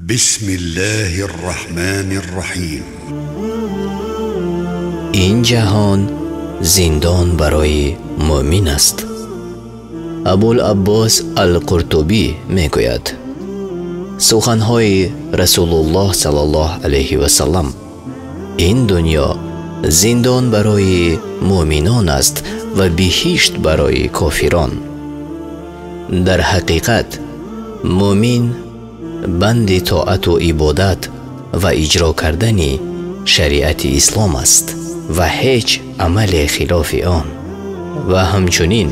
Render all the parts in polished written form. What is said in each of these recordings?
بسم الله الرحمن الرحيم. Ин ҷаҳон зиндон барои мӯмин аст. Абулаббос Ал-Қуртубӣ мегӯяд: суханҳои Расулуллоҳ саллаллоҳу алайҳи васаллам: ин дунё зиндон барои мӯминон аст ва биҳишт барои кофирон. Дар ҳақиқат мӯмин банди тоату ибодат ва иҷро кардани шариати ислом аст ва ҳеҷ амале хилофи он. Ва ҳамчунин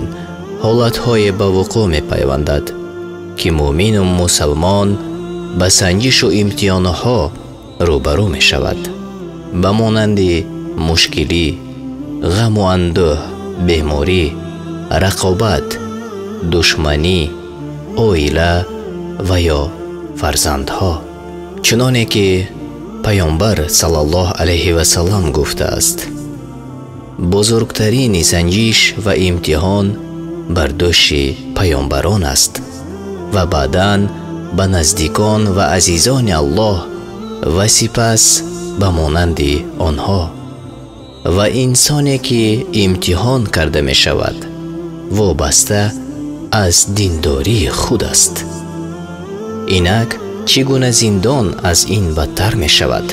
ҳолатҳое ба вуқӯъ мепайвандад, ки мӯмину мусалмон ба санҷишу имтиҳонҳо рӯбарӯ мешавад, ба монанди мушкилӣ, ғаму андӯҳ, беморӣ, рақобат, душманӣ, оила ва ё фарзандҳо. Чуноне ки Паёмбар саллаллоҳу алайҳи васаллам гуфтааст: бузургтарини санҷиш ва имтиҳон бар дӯши паёмбарон аст ва баъдан ба наздикон ва азизони Аллоҳ ва сипас ба монанди онҳо. Ва инсоне ки имтиҳон карда мешавад, вобаста аз диндории худ аст. Инак чӣ гуна зиндон аз ин бадтар мешавад?